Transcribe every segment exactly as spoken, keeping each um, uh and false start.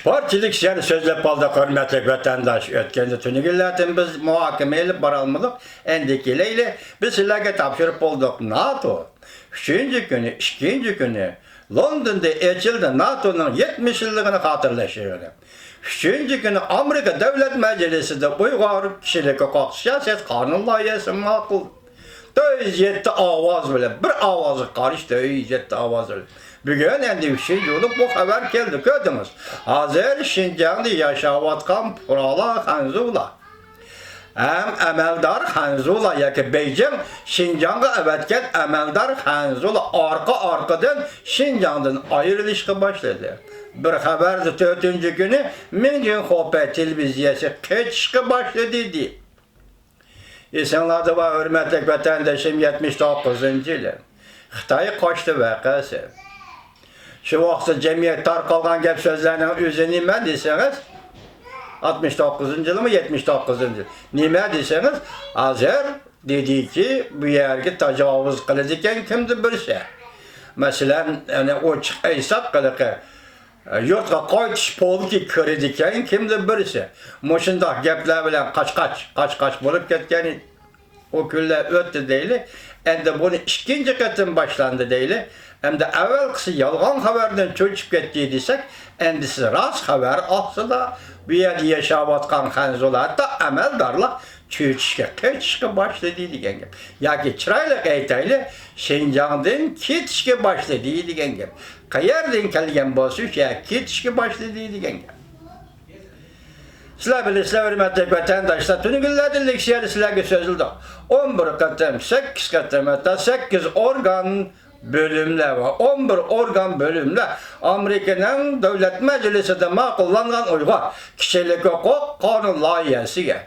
بارچىلىك سەن سۆزلەپ قالدۇق، ھۆرمەتلىك ۋەتەنداش. ئۆتكەندە تۈنۈگۈنلەردىن بىز مۇھاكىمە ئېلىپ بارالمىدۇق. ئەمدى كېلەيلى، بىز سىلەرگە تاپشۇرۇپ بولدۇق. ناتو ئۈچىنچى كۈنى، ئىككىنچى كۈنى لوندوندا ئېچىلدى ناتونىڭ يەتمىش يىللىقىنى خاتىرىلەش يىغىنى. ئۈچىنچى كۈنى ئامېرىكا دۆلەت مەجلىسىدە ئۇيغۇر كىشىلىك ھوقۇق سىياسەت قانۇن لايىھەسى ماقۇل. تۆت يۈز يەتتە ئاۋاز بىلەن، بىر ئاۋازغا قارشى تۆت يۈز يەتتە ئاۋاز بىلەن. بۈگۈن ئەمدى ئۈچىنچى بولۇپ بۇ خەۋەر كەلدى، كۆردىڭىز. ھازىر شىنجاڭدا ياشاۋاتقان پۇقرالار خەنزۇلار ھەم ئەمەلدار خەنزۇلار ياكى بېيجىڭ شىنجاڭغا ئەۋەتكەن ئەمەلدار خەنزۇلار ئارقا-ئارقىدىن شىنجاڭدىن ئايرىلىشقا باشلىدى. بىر خەۋەردە تۆتىنچى كۈنى مىڭجىن خوپەي تېلېۋىزىيەسى قېچىشقا باشلىدى، دېدى. ئېسىڭلاردا بار، ھۆرمەتلىك ۋەتەندىشىم، يەتمىش توققۇزىنچى يىلى خىتاي قاچتى ۋەقەسى. شۇ ۋاقىتتا جەمئىيەت تارقالغان گەپ سۆزلەرنىڭ ئۆزى نېمە دېسىڭىز، ئاتمىش توققۇزىنچى يىلمۇ، يەتمىش توققۇزىنچى يىل نېمە دېسىڭىز، ھازىر دېدىكى، بۇ يەرگە تاجاۋۇز قىلىدىكەن كىمدۇر بىرسى. مەسىلەن، يەنە ئوچۇق ئېيتساق، ھېلىقى يۇرتقا قايتىش پولكى كىرىدىكەن كىمدۇر بىرسى. مۇشۇنداق گەپلەر بىلەن قاچ-قاچ، قاچ-قاچ بولۇپ كەتكەن ئىدى. ئۇ كۈنلەر ئۆتتى دەيلى. ئەمدى بۇنى ئىككىنچى قېتىم باشلاندى دەيلى. ئەمدى ئەۋۋەلقىسى يالغان خەۋەردىن چۆچۈپ كەتتى دېسەك، ئەمدىسى راست خەۋەر ئاستىدا. بۇ يەردە ياشاۋاتقان خەنزۇلار، ھەتتا ئەمەلدارلار چۆچۈشكە، قېچىشقا باشلىدى دېگەن گەپ. ياكى چىرايلىق ئېيتايلى، شىنجاڭدىن كېتىشكە باشلىدى دېگەن گەپ. قەيەردىن كەلگەن بولسا، شۇ يەرگە كېتىشكە باشلىدى دېگەن گەپ. سىلەر بىلىسىلەر، ھۆرمەتلىك ۋەتەنداشلار، تۈنۈگۈنلەردە لېكسىيەدە سىلەرگە سۆزلىدۇق. ئون بىر قېتىم، سەككىز قېتىم، ھەتتا سەككىز ئورگان بۆلۈملەر ۋە ئون بىر ئورگان بۆلۈملەر ئامېرىكىنىڭ دۆلەت مەجلىسىدە ماقۇللانغان ئۇيغۇر كىشىلىك ھوقۇق قانۇن لايىھەسىگە،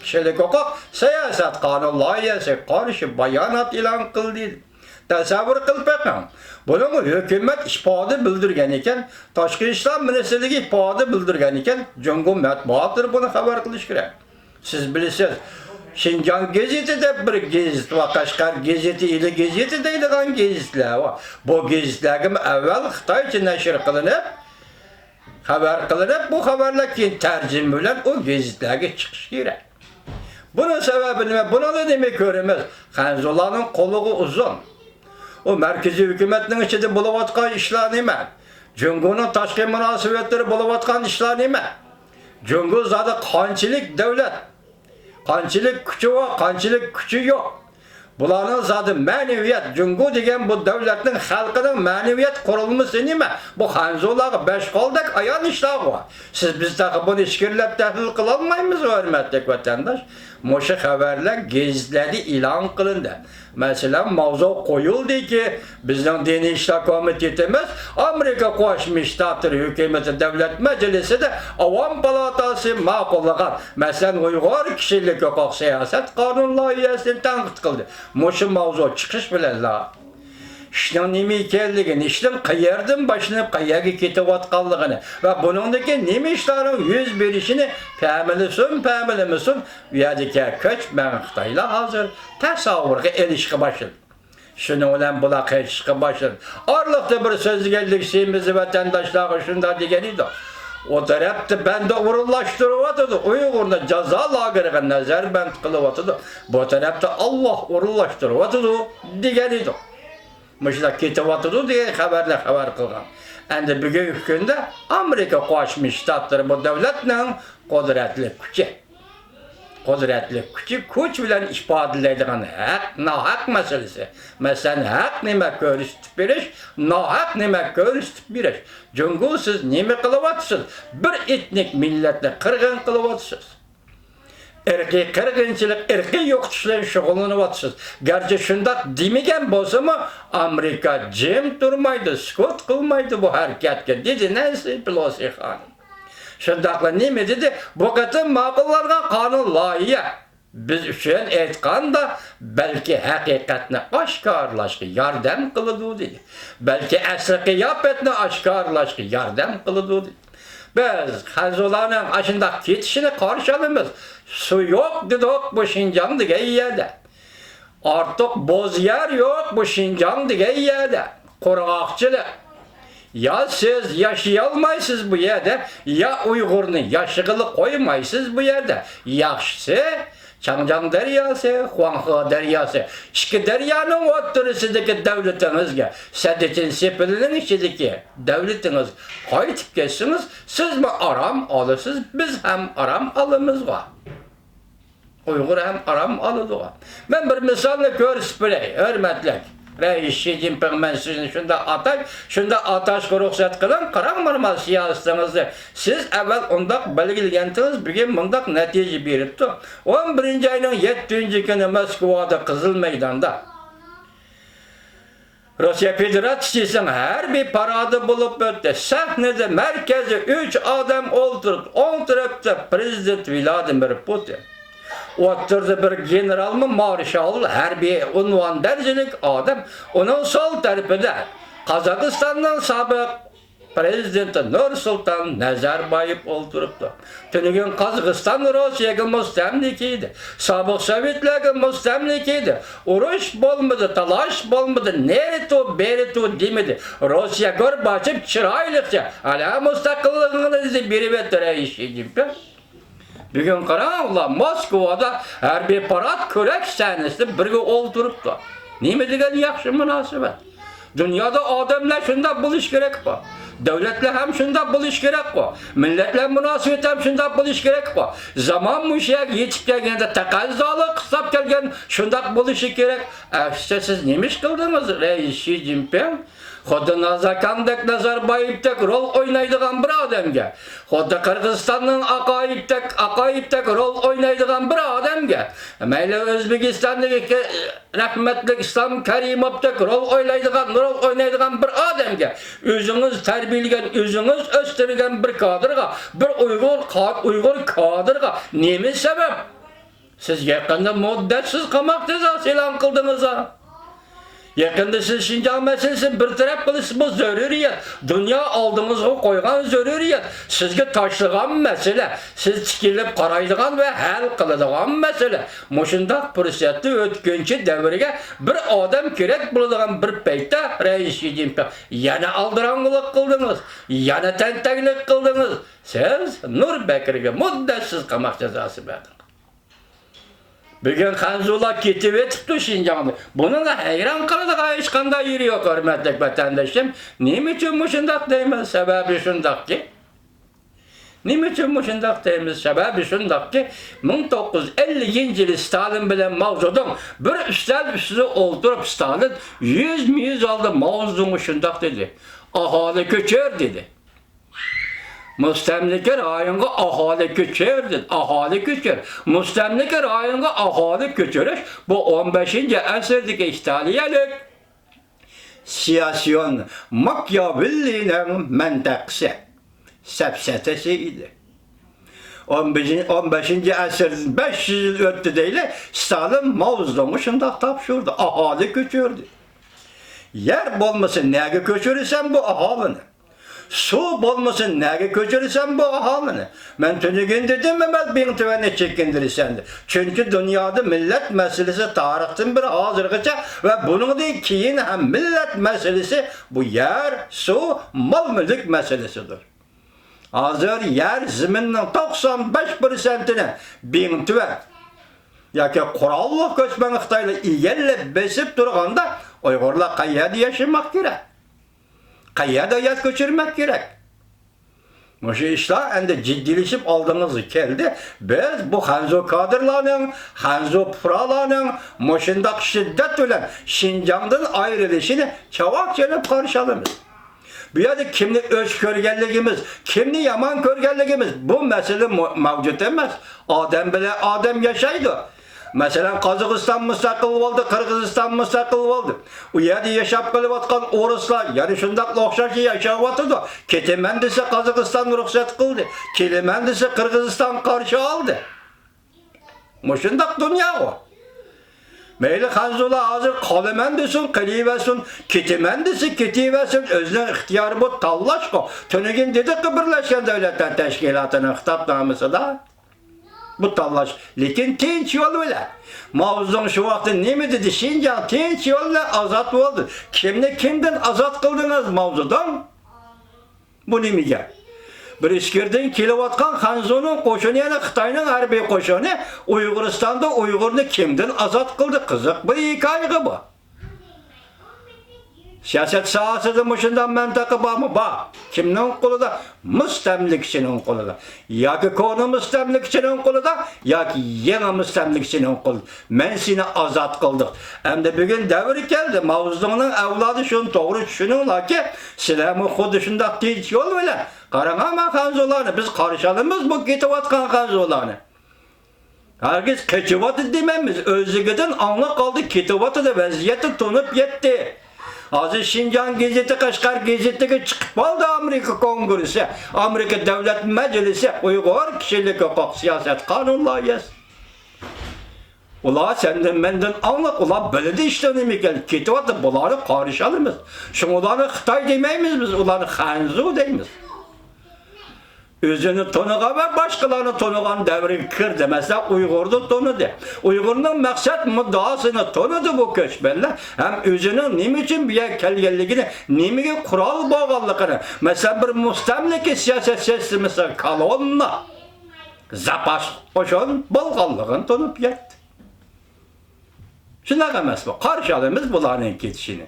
كىشىلىك ھوقۇق سىياسەت قانۇن لايىھەسىگە قارشى بايانات ئېلان قىلدى. تەسەۋۋۇر قىلىپ بېقىڭ. بۇنىڭغا ھۆكۈمەت ئىپادە بىلدۈرگەن ئىكەن، تاشقى ئىشلار مىنىستىرلىكى ئىپادە بىلدۈرگەن ئىكەن، جۇڭگو مەتبۇئاتلىرى بۇنى خەۋەر قىلىشى كېرەك. سىز بىلىسىز، شىنجاڭ گېزىتى دەپ بىر گېزىت بار، قەشقەر گېزىتى، ئىلى گېزىتى دەيدىغان گېزىتلەر بار. بۇ گېزىتلەرگىمۇ ئەۋۋەل خىتايچە نەشر قىلىنىپ، خەۋەر قىلىنىپ، بۇ خەۋەرلەر كېيىن تەرجىمە بىلەن ئۇ گېزىتلەرگە چىقىشى كېرەك. بۇنىڭ سەۋەبى نېمە؟ بۇنىڭدا نېمە كۆرىمىز؟ خەنزۇلارنىڭ قولىغا ئۇزۇن. ئۇ مەركىزىي ھۆكۈمەتنىڭ ئىچىدە بولۇۋاتقان ئىشلار نېمە؟ جۇڭگونىڭ تاشقى مۇناسىۋەتلىرى بولۇۋاتقان ئىشلار نېمە؟ جۇڭگو زادى قانچىلىك دۆلەت؟ قانچىلىك كۈچى بار، قانچىلىك كۈچى يوق؟ بۇلارنىڭ زادى مەنىۋىيەت، جۇڭگو دېگەن بۇ دۆلەتنىڭ، خەلقىنىڭ مەنىۋىيەت قۇرۇلمىسى نېمە؟ بۇ خەنزۇلارغا بەش قولدەك ئايان ئىشلارغۇ. سىز، بىز تېخى بۇنى ئىچكىرىلەپ تەھلىل قىلالمايمىز، ھۆرمەتلىك ۋەتەنداش. مۇشۇ خەۋەرلەر گېزىتلەردە ئېلان قىلىندى. مەسىلەن، ماۋزۇ قويۇلدىكى، بىزنىڭ دىنىي ئىشلار كومىتېتىمىز ئامېرىكا قوشما شتاتلىرى ھۆكۈمىتى دۆلەت مەجلىسىدە ئاۋام پالاتاسى ماقۇللىغان، مەسىلەن، ئۇيغۇر كىشىلىك ھوقۇق سىياسەت قانۇن لايىھەسىنى تەنقىد قىلدى. مۇشۇ ماۋزۇ چىقىش بىلەنلا ئىشنىڭ نېمە ئىكەنلىكىنى، ئىشنىڭ قەيەردىن باشلىنىپ قەيەرگە كېتىۋاتقانلىقىنى ۋە بۇنىڭدىكى نېمە ئىشلارنىڭ يۈز بېرىشىنى پەملىسۇن، پەملىمىسۇن، بۇ يەردىكى كۆچمەن خىتايلار ھازىر تەسەۋۋۇرغا ئېلىشقا باشلىدى. شۇنىڭ بىلەن بۇلار قېچىشقا باشلىدى. ئارىلىقتا بىر سۆزلىگەنلىك سىمىزى ۋەتەنداشلارغا شۇنداق دېگەن ئىدۇق. ئۇ تەرەپتە بەندە ئورۇنلاشتۇرۇۋاتىدۇ، ئۇيغۇرنى جازا لاگېرىغا نەزەربەند قىلىۋاتىدۇ. بۇ تەرەپتە ئاللاھ ئورۇنلاشتۇرۇۋاتىدۇ دېگەن ئىدۇق. مۇشۇنداق كېتىۋاتىدۇ دېگەن خەۋەرنى خەۋەر قىلغان. ئەمدى بۈگۈنكى كۈندە ئامېرىكا قوشما شتاتلىرى بۇ دۆلەتنىڭ قۇدرەتلىك كۈچى. قۇدرەتلىك كۈچى، كۈچ بىلەن ئىپادىلەيدىغان ھەق، ناھەق مەسىلىسى. مەسىلەن، ھەق نېمە كۆرسىتىپ بېرىش، ناھەق نېمە كۆرسىتىپ بېرىش. جۇڭگو، سىز نېمە قىلىۋاتىسىز؟ بىر ئېتنىك مىللەتنى قىرغىن قىلىۋاتىسىز. ئىرقىي قىرغىنچىلىق، ئىرقىي يوقىتىش بىلەن شۇغۇللىنىۋاتىسىز. گەرچە شۇنداق دېمىگەن بولسىمۇ، ئامېرىكا جىم تۇرمايدۇ، سۈكۈت قىلمايدۇ بۇ ھەرىكەتكە، دېدى نەنسى پېلوسى خانىم. شۇنداقلا نېمە دېدى؟ بۇ قېتىم ماقۇللانغان قانۇن لايىھە بىز ئۈچۈن ئېيتقاندا، بەلكى ھەقىقەتنى ئاشكارىلاشقا ياردەم قىلىدۇ، دېدى. بەلكى ئەسلى قىياپەتنى ئاشكارىلاشقا ياردەم قىلىدۇ، دېدى. بىز خەنزۇلارنىڭ ئاشۇنداق كېتىشىنى قارشى ئالىمىز. سۇ يوق دېدۇق بۇ شىنجاڭ دېگەن يەردە. ئارتۇق بوز يەر يوق بۇ شىنجاڭ دېگەن يەردە. قۇرغاقچىلىق. يا سىز ياشىيالمايسىز بۇ يەردە، يا ئۇيغۇرنى ياشىغىلى قويمايسىز بۇ يەردە. ياخشىسى، چاڭجياڭ دەرياسى، خۇاڭخې دەرياسى، ئىككى دەريانىڭ ئوتتۇرىسىدىكى دۆلىتىڭىزگە، سەددىچىن سېپىلىنىڭ ئىچىدىكى دۆلىتىڭىزگە قايتىپ كەتسىڭىز، سىزمۇ ئارام ئالىسىز، بىز ھەم ئارام ئالىمىزغۇ. ئۇيغۇر ھەم ئارام ئالىدىغۇ. مەن بىر مىسالنى كۆرسىتىپ بېرەي، ھۆرمەتلىك رەئىس شى جىنپىڭ، مەن سىزنى شۇنداق ئاتاي، شۇنداق ئاتاشقا رۇخسەت قىلىڭ، قاراڭ نورمال سىياسىتىڭىزنى. سىز ئەۋۋەل ئۇنداق بەلگىلىگەنتىڭىز، بۈگۈن مۇنداق نەتىجە بېرىپتۇ. ئون بىرىنچى ئاينىڭ يەتتىنچى كۈنى موسكۋادا قىزىل مەيداندا روسىيە فېدېراتسىيىسىنىڭ ھەربىي پارادى بولۇپ ئۆتتى. سەھنىدە مەركەزدە ئۈچ ئادەم ئولتۇرۇپتۇ. ئوڭ تەرەپتە پىرېزىدېنت ۋلادىمىر پۇتىن. ئوتتۇرىدا بىر گېنېرالمۇ، مارشال، ھەربىي ئۇنۋان دەرىجىلىك ئادەم. ئۇنىڭ سول تەرىپىدە قازاقىستاننىڭ سابىق پىرېزىدېنتى نۇرسۇلتان نەزەربايېۋ ئولتۇرۇپتۇ. تۈنۈگۈن قازاقىستان روسىيەگە مۇستەملىكە ئىدى. سابىق سوۋېتلارغا مۇستەملىكە ئىدى. ئۇرۇش بولمىدى، تالاش بولمىدى، نېرى تۇر، بېرى تۇر دېمىدى. روسىيە گورباچېف چىرايلىقچە، ئەنە مۇستەقىللىقىڭىزنى بېرىۋەتتى رەئىس شى جىنپىڭ. بۈگۈن قاراڭلار، موسكۋادا ھەربىي پارات كۆرەك سەھنىسىدە بىرگە ئولتۇرۇپتۇ. نېمە دېگەن ياخشى مۇناسىۋەت! دۇنيادا ئادەملەر شۇنداق بولۇشى كېرەكقۇ. دۆلەتلەر ھەم شۇنداق بولۇشى كېرەكقۇ. مىللەتلەر مۇناسىۋىتى ھەم شۇنداق بولۇشى كېرەكقۇ. زامان مۇشۇ يەرگە يېتىپ كەلگەندە، تەقەززالىق قىستاپ كەلگەن شۇنداق بولۇشى كېرەك. ئەكسىچە، سىز نېمە ئىش قىلدىڭىز، رەئىس شى جىنپىڭ؟ خۇددى نازاكاندەك، نازاربايېۋتەك رول ئوينايدىغان بىر ئادەمگە، خۇددى قىرغىزىستاننىڭ ئاقايېۋتەك، ئاقايېۋتەك رول ئوينايدىغان بىر ئادەمگە، مەيلى ئۆزبېكىستاندىكى رەھمەتلىك ئىسلام كەرىموۋتەك رول ئوينايدىغان، رول ئوينايدىغان بىر ئادەمگە، ئۆزىڭىز تەربىيەلىگەن، ئۆزىڭىز ئۆستۈرگەن بىر كادىرغا، بىر ئۇيغۇر قا-، ئۇيغۇر كادىرغا نېمە سەۋەب؟ سىز يېقىندا مۇددەتسىز قاماق جازاسى ئېلان قىلدىڭىز ھە؟ يېقىندا سىز شىنجاڭ مەسىلىسىنى بىر تەرەپ قىلىشىڭىز زۆرۈرىيەت. دۇنيا ئالدىڭىزغا قويغان زۆرۈرىيەت. سىزگە تاشلىغان مەسىلە. سىز تىكىلىپ قارايدىغان ۋە ھەل قىلىدىغان مەسىلە. مۇشۇنداق پۇرسەتتە ئۆتكۈنچى دەۋرگە بىر ئادەم كېرەك بولىدىغان بىر پەيتتە رەئىس شى جىنپىڭ يەنە ئالدىراڭغۇلۇق قىلدىڭىز، يەنە تەنتەكلىك قىلدىڭىز. سىز نۇر بەكرىگە مۇددەتسىز قاماق جازاسى بەردىڭىز. بۈگۈن خەنزۇلار كېتىۋېتىپتۇ شىنجاڭدىن. بۇنىڭغا ھەيران قالىدىغان ھېچقانداق يېرى يوق، ھۆرمەتلىك ۋەتەنداشلىرىم. نېمە ئۈچۈن مۇشۇنداق دەيمىز؟ سەۋەبى شۇنداقكى. نېمە ئۈچۈن مۇشۇنداق دەيمىز؟ سەۋەبى شۇنداقكى، مىڭ توققۇز يۈز ئەللىكىنچى يىلى ستالىن بىلەن ماۋزېدۇڭ بىر ئۈستەل ئۈستىدە ئولتۇرۇپ، ستالىن يۈزمۇ يۈز ئالدى، ماۋزېدۇڭغا شۇنداق دېدى: «ئاھالى كۆچۈر» دېدى. مۇستەملىكە رايونغا ئاھالى كۆچۈر دېدى. ئاھالى كۆچۈر. مۇستەملىكە رايونغا ئاھالى كۆچۈرۈش، بۇ ئون بەشىنچى ئەسىردىكى ئىتالىيەلىك سىياسىيون ماكىياۋېللىنىڭ مەنتىقىسى، سەپسەتىسى ئىدى. ئون بەشىنچى، ئون بەشىنچى ئەسىردىن بەش يۈز يىل ئۆتتى دەيلى، ستالىن ماۋزېدۇڭغا شۇنداق تاپشۇردى، ئاھالى كۆچۈر دېدى. يەر بولمىسا، نەگە كۆچۈرىسەن بۇ ئاھالىنى؟ سۇ بولمىسا، نەگە كۆچۈرىسەن بۇ ئاھالىنى؟ مەن تۈنۈگۈن دېدىم، ئەمەل بىڭتۈەننى چېكىندۈرىسەن دەپ. چۈنكى دۇنيادا مىللەت مەسىلىسى تارىختىن بېرى ھازىرغىچە ۋە بۇنىڭدىن كېيىن ھەم مىللەت مەسىلىسى بۇ يەر، سۇ، مال-مۈلۈك مەسىلىسىدۇر. ھازىر يەر زېمىننىڭ توقسان بەش پىرسەنتىنى بىڭتۈەن ياكى قوراللىق كۆچمەن خىتايلار ئىگىلەپ بېسىپ تۇرغاندا، ئۇيغۇرلار قەيەردە ياشىماق كېرەك؟ قەيەردە ھايات كۆچۈرمەك كېرەك؟ مۇشۇ ئىشلار ئەمدى جىددىيلىشىپ ئالدىڭىزغا كەلدى. بىز بۇ خەنزۇ كادىرلارنىڭ، خەنزۇ پۇقرالارنىڭ مۇشۇنداق شىددەت بىلەن شىنجاڭدىن ئايرىلىشىنى چاۋاك چېلىپ قارشى ئالىمىز. بۇ يەردە كىمنى ئۆچ كۆرگەنلىكىمىز، كىمنى يامان كۆرگەنلىكىمىز، بۇ مەسىلە مو-، مەۋجۇت ئەمەس. ئادەم بىلەن ئادەم ياشايدۇ. مەسىلەن، قازاقىستان مۇستەقىل بولدى، قىرغىزىستان مۇستەقىل بولدى. ئۇ يەردە ياشاپ قېلىۋاتقان ئورۇسلار يەنە شۇنداقلا ئوخشاش ياشاۋاتىدۇ. كېتىمەن دېسە، قازاقىستان رۇخسەت قىلدى. كېلىمەن دېسە، قىرغىزىستان قارشى ئالدى. مۇشۇنداق دۇنياغۇ. مەيلى خەنزۇلار ھازىر قالىمەن دېسۇن، قېلىۋەرسۇن، كېتىمەن دېسە، كېتىۋەرسۇن، ئۆزىنىڭ ئىختىيارى بۇ، تاللاشقۇ. تۈنۈگۈن دېدۇققۇ، بىرلەشكەن دۆلەتلەر تەشكىلاتىنىڭ خىتابنامىسىدا. بۇ تاللاش، لېكىن تىنچ يول بىلەن. ماۋزېدۇڭ شۇ ۋاقىتتا نېمە دېدى؟ شىنجاڭ تىنچ يول بىلەن ئازاد بولدى. كىمنى كىمدىن ئازاد قىلدىڭىز، ماۋزېدۇڭ؟ بۇ نېمە گەپ؟ بىر ئىچكىرىدىن كېلىۋاتقان خەنزۇنىڭ قوشۇنى، يەنى خىتاينىڭ ھەربىي قوشۇنى ئۇيغۇرىستاندا ئۇيغۇرنى كىمدىن ئازاد قىلدى؟ قىزىق بىر ھېكايىغا بۇ. سىياسەت ساھەسىدە مۇشۇنداق مەنتىقە بارمۇ؟ بار. كىمنىڭ قولىدا؟ مۇستەملىكىچىنىڭ قولىدا. ياكى كونا مۇستەملىكىچىنىڭ قولىدا، ياكى يېڭى مۇستەملىكىچىنىڭ قولىدا. مەن سېنى ئازاد قىلدىق. ئەمدى بۈگۈن دەۋر كەلدى. ماۋزېدۇڭنىڭ ئەۋلادى شۇنى توغرا چۈشىنىڭلاركى، سىلەرمۇ خۇددى شۇنداق تىنچ يول بىلەن. قاراڭا، مانا خەنزۇلارنى بىز قارشى ئالىمىز، بۇ كېتىۋاتقان خەنزۇلارنى. ھەرگىز قېچىۋاتىدۇ دېمەيمىز، ئۆزلۈكىدىن ئاڭلىق ھالدا كېتىۋاتىدۇ، ۋەزىيەتنى تونۇپ يەتتى. ھازىر شىنجاڭ گېزىتى، قەشقەر گېزىتىگە چىقىپ قالدى، ئامېرىكا كونگرېسسى، ئامېرىكا دۆلەت مەجلىسى، ئۇيغۇر كىشىلىك ھوقۇق سىياسەت قانۇن لايىھەسى. ئۇلار سەندىن، مەندىن ئاڭلىق، ئۇلار بىلىدۇ ئىشتا نېمە ئىكەن، كېتىۋاتىدۇ، بۇلارنى قارشى ئالىمىز. شۇڭا ئۇلارنى خىتاي دېمەيمىز بىز، ئۇلارنى خەنزۇ دەيمىز. ئۆزىنى تونۇغان ۋە باشقىلارنى تونۇغان دەۋرگە كىردى. مەسىلەن، ئۇيغۇرنى تونۇدى. ئۇيغۇرنىڭ مەقسەت مۇددىئاسىنى تونۇدى بۇ كۆچمەنلەر. ھەم ئۆزىنىڭ نېمە ئۈچۈن بۇ يەرگە كەلگەنلىكىنى، نېمىگە قورال بولغانلىقىنى. مەسىلەن، بىر مۇستەملىكە سىياسەت سىستېمىسىغا كولوننا، زاپاس قوشۇن بولغانلىقىنى تونۇپ يەتتى. شۇنداق ئەمەسمۇ؟ قارشى ئالىمىز بۇلارنىڭ كېتىشىنى.